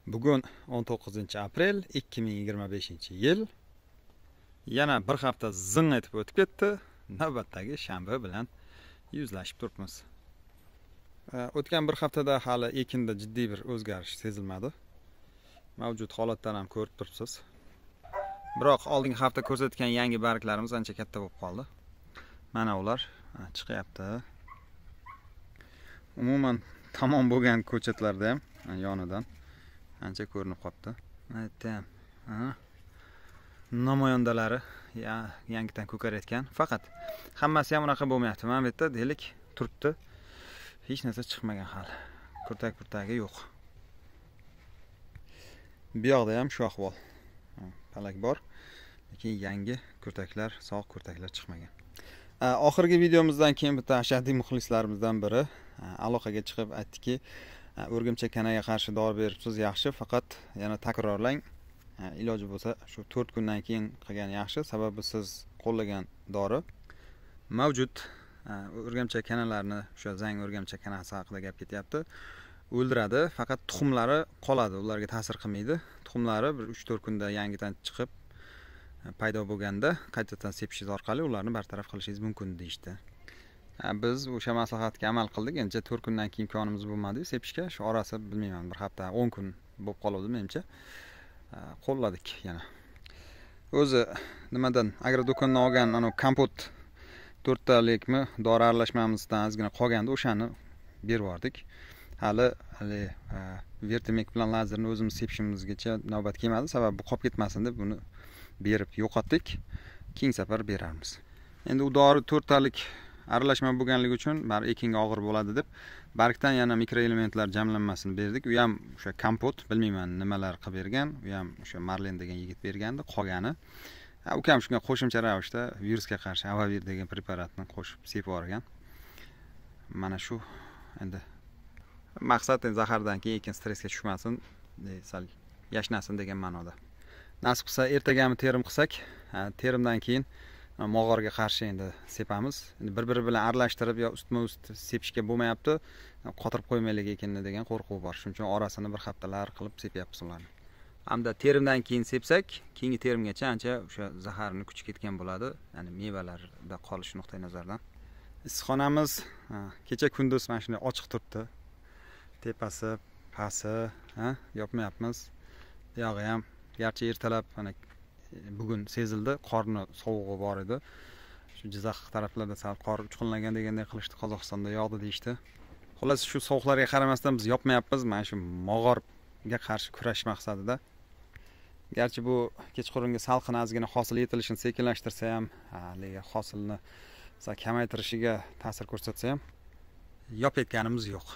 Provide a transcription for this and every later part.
Bugun 19 aprel 2025-yil. Yana bir hafta zing etib o'tib ketdi. Navbatdagi shanba bilan yuzlashib turibmiz. O'tgan bir haftada hali ekinda jiddiy bir o'zgarish sezilmadi. Mavjud holatdan ham ko'rib turibsiz. Biroq oldingi hafta ko'rsatgan yangi barglarimiz ancha katta bo'lib qoldi. Mana ular chiqyapti. Umuman tamom bo'lgan ko'chatlarda ham yonidan ancha ko'rinib qolibdi. Mana yerda ham namoyandalari yangidan ko'karayotgan. Faqat hammasi ham unaqa bo'lmayapti. Mana bu yerda deylik turibdi. Hech narsa chiqmagan hali. Kurtak-purtagi yo'q. Bu yoqda ham shu ahvol. Palak bor, lekin yangi kurtaklar, sog' kurtaklar chiqmagan. Oxirgi videomizdan keyin bitta ashaddiy muxlislarimizdan biri aloqaga chiqib aytdiki, o'rgimchak kanaga qarshi dori beribsiz, yaxshi, faqat yana takrorlang. Iloji bo'lsa shu 4 kundan keyin qilgan yaxshi, sababi siz qo'llagan dori mavjud o'rgimchak kanalarni, o'sha zang o'rgimchak kanasi haqida gap ketyapti, o'ldiradi, faqat tuxumlari qoladi, ularga ta'sir qilmaydi. Tuxumlari bir 3-4 kunda yangidan chiqib paydo bo'lganda qaytadan sepishingiz orqali ularni bartaraf qilishingiz mumkin deyishdi. Biz o'sha maslahatga amal qildik. Endi 4 kundan keyin imkonimiz bo'lmadi sepishga. Shu orasi bilmayman, bir hafta, 10 kun bo'lib qoldi menimcha. Qo'lladik yana. O'zi nimadan agrodo'kondan olgan ana kompot 4 talikmi dori aralashmamizdan ozgina qolgandi, o'shani berib yubordik. Hali vertimek bilan lazerni o'zimiz sepishimizgacha navbat kelmadi, sababi bu qolib ketmasin deb buni berib yo'qotdik. Keyingi safar beramiz. Endi u dori 4 talik aralashma bo'lganligi uchun bari ekinga og'ir bo'ladi deb bargdan yana mikroelementlar jamlanmasini berdik. U ham o'sha kompot, bilmayman nimalar qilib bergan, u ham o'sha Marlen degan yigit bergandi, qolgani. Ukam shunga qo'shimcha ravishda virusga qarshi Avavir degan preparatni qo'shib sepib yuborgan. Mana shu endi maqsad endi zahardan keyin ekin stressga tushmasin, sal yashnasin degan ma'noda. Nasib qilsa ertagami terim qilsak, terimdan keyin mog'orga qarshi endi sepamiz. Endi bir-biri bilan aralashtirib yo ustma-ust sepishga bo'lmayapti, qotirib qo'ymaylik ekinni degan qo'rquv bor. Shuning uchun orasini bir haftalar qilib sepyapmiz ularni. Hamda terimdan keyin sepsak, keyingi terimgacha ancha o'sha zaharni kuchi ketgan bo'ladi, ya'ni mevalarda qolish nuqtai nazaridan. Issiqxonamiz kecha kunduz mana shunday ochiq turibdi. Tepasi, pasi, yopmayapmiz. Buyog'i ham garchi ertalab mana bugun sezildi, qorni sovug'i bor edi. Shu Jizzax taraflarda sal qor uchqunlangan deganday qilishdi, Qozog'istonda yog'di deyishdi. Xullas shu sovuqlarga qaramasdan biz yopmayapmiz, mana shu mog'orga qarshi kurash maqsadida. Garchi bu kechqurungi salqin ozgina hosil yetilishini sekinlashtirsa ham, haligi hosilni sal kamaytirishiga ta'sir ko'rsatsa ham yopayotganimiz yo'q.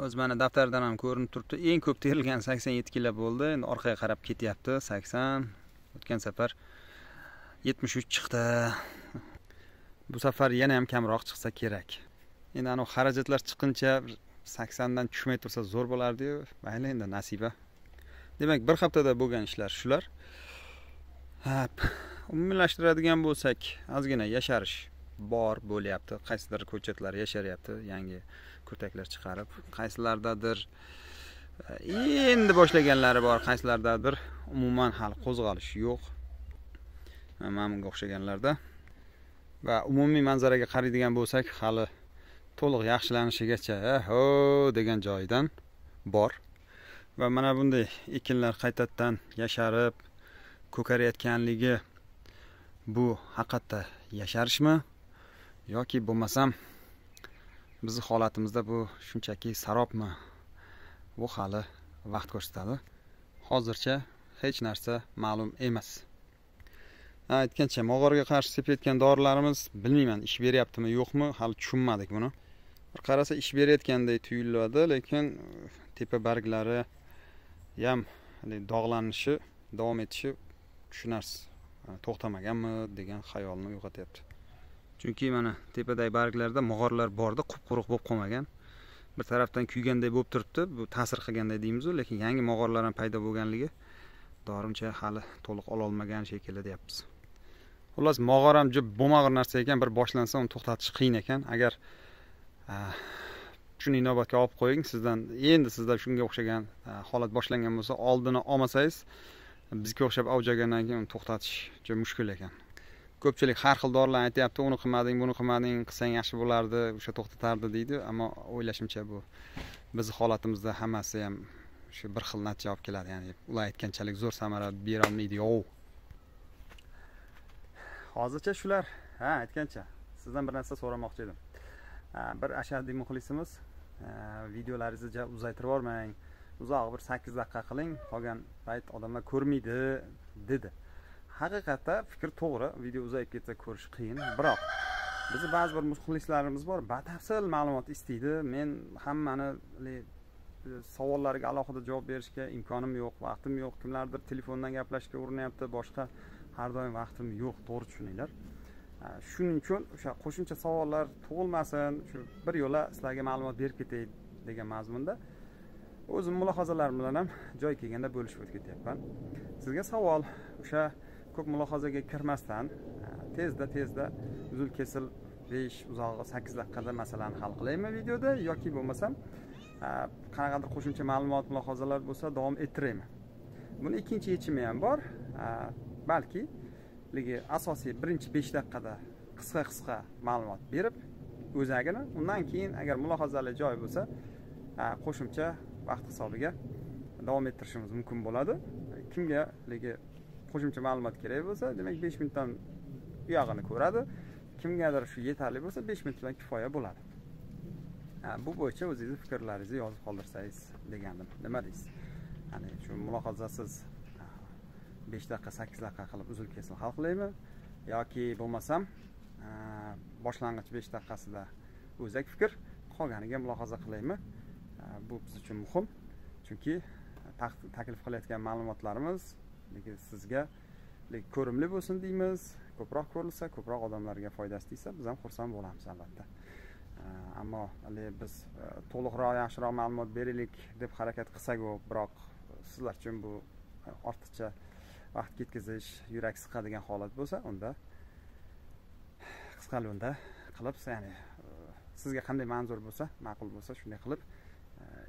O'z mana daftardan ham ko'rinib turibdi. Eng ko'p terilgan 87 kilo bo'ldi. Endi orqaga qarab ketyapti. 80. O'tgan safar 73 chiqdi. Bu safar yana ham kamroq chiqsa kerak. Endi ana xarajatlar chiqquncha 80 dan tushmay tursa zo'r bo'lardi-yu. Mayli endi nasiba. Demak, bir haftada bo'lgan ishlar shular. Umumiylashtiradigan bo'lsak, ozgina yasharish bor bo'lyapti. Qaysidir ko'chatlar yasharyapti, yangi kurtaklar chiqarib, qaysilardadir endi boshlaganlari bor, qaysilardadir umuman hali qo'zg'alish yo'q. Mana bunga o'xshaganlarda. Va umumiy manzaraga qaraydigan bo'lsak, hali to'liq yaxshilanishigacha ho degan joyidan bor. Va mana bunday ekinlar qaytadan yasharib ko'karayotganligi bu haqiqatda yasharishmi yoki bo'lmasam bizning holatimizda bu shunchaki sarobmi? Bu hali vaqt ko'rsatadi. Hozircha hech narsa ma'lum emas. Aytgancha, mog'orga qarshi sepayotgan dorilarimiz bilmayman ish beryaptimi yo'qmi, hali tushunmadik buni. Bir qarasa ish berayotgandek tuyuladi, lekin tepa barglari ham dog'lanishi davom etishi tushunarsiz. To'xtamaganmi degan xayolni uyg'otyapti. Chunki mana tepadagi barglarda mog'orlar borda, qup-quruq bo'lib qolmagan. Bir tarafdan kuyganday bo'lib turibdi, bu ta'sir qilganday deymiz-u, lekin yangi mog'orlar ham paydo bo'lganligi dorimcha hali to'liq ola olmagan shekilli deyapmiz. Xullas, mog'or ham juda bo'lmag'ur narsa ekan, bir boshlansa uni to'xtatish qiyin ekan. Agar Shuni inobatga olib qo'ying. Sizdan endi sizda shunga o'xshagan holat boshlangan bo'lsa, oldini olmasangiz, bizga o'xshab avjagandan keyin uni to'xtatish juda mushkul ekan. Ko'pchilik har xil dorilarni aytyapti, uni qilmading, buni qilmading, qilsang yaxshi bo'lardi, o'sha to'xtatardi deydi, ammo o'ylashimcha bu bizni holatimizda hammasi ham shu bir xil natija olib keladi, ya'ni ular aytganchalik zo'r samara bera olmaydi. Yo'q. Hozircha shular. Ha, aytgancha sizdan bir narsa so'ramoqchi edim. Bir ashaddiy muxlisimiz videolaringizni uzaytirib yubormang, uzoq bir 8 daqiqa qiling, qolgan payt odamlar ko'rmaydi dedi. Haqiqatda fikr to'g'ri, video uzayib ketsa ko'rish qiyin, biroq bizni ba'zi bir muxlislarimiz bor, batafsil ma'lumot istaydi. Men hammani savollariga alohida javob berishga imkonim yo'q, vaqtim yo'q. Kimlardir telefondan gaplashishga urinyapti, boshqa har doim vaqtim yo'q, to'g'ri tushuninglar. Shuning uchun o'sha qo'shimcha savollar tug'ilmasin, shu bir yo'la sizlarga ma'lumot berib ketay degan mazmunda o'zim mulohazalarim bilan ham joy kelganda bo'lishib o'tib ketyapman. Sizga savol, o'sha ko'p mulohazaga kirmasdan tezda uzil kesil 5, uzog'i 8 daqiqada masalani hal qilaymi videoda yoki bo'lmasam qanaqadir qo'shimcha ma'lumot, mulohazalar bo'lsa davom ettiraymi? Buni ikkinchi yechimi ham bor. Balki ligi asosiy birinchi 5 daqiqada qisqa-qisqa ma'lumot berib o'zagini, undan keyin agar mulohazali joy bo'lsa qo'shimcha vaqt hisobiga davom ettirishimiz mumkin bo'ladi. Kimga ligi qo'shimcha ma'lumot kerak bo'lsa, demak 5 minutdan u yog'ini ko'radi. Kimgadir shu yetarli bo'lsa 5 minut bilan kifoya bo'ladi. Bu bo'yicha o'zingizni fikrlaringizni yozib qoldirsangiz degandim. Nima deysiz? Ya'ni shu mulohazasiz 5 daqiqa, 8 daqiqa qilib uzil kesil hal qilaymi yoki bo'lmasam boshlang'ich 5 daqiqasida o'zak fikr, qolganiga mulohaza qilaymi? Bu biz uchun muhim, chunki taklif qilayotgan ma'lumotlarimiz lekin sizga ko'rimli bo'lsin deymiz, ko'proq ko'rilsa, ko'proq odamlarga foydasi tegsa, biz ham xursand bo'lamiz albatta. Ammo biz to'liqroq, yaxshiroq ma'lumot beraylik deb harakat qilsak-u, biroq sizlar uchun bu ortiqcha vaqt ketkazish, yurak siqadigan holat bo'lsa, unda qisqa lo'nda qilib, ya'ni sizga qanday manzur bo'lsa, ma'qul bo'lsa, shunday qilib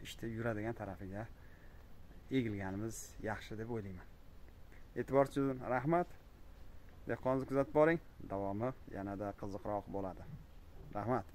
ishda yuradigan tarafiga egilganimiz yaxshi deb o'ylayman. E'tibor uchun rahmat. Dehqonni kuzatib boring, davomi yanada qiziqroq bo'ladi. Rahmat.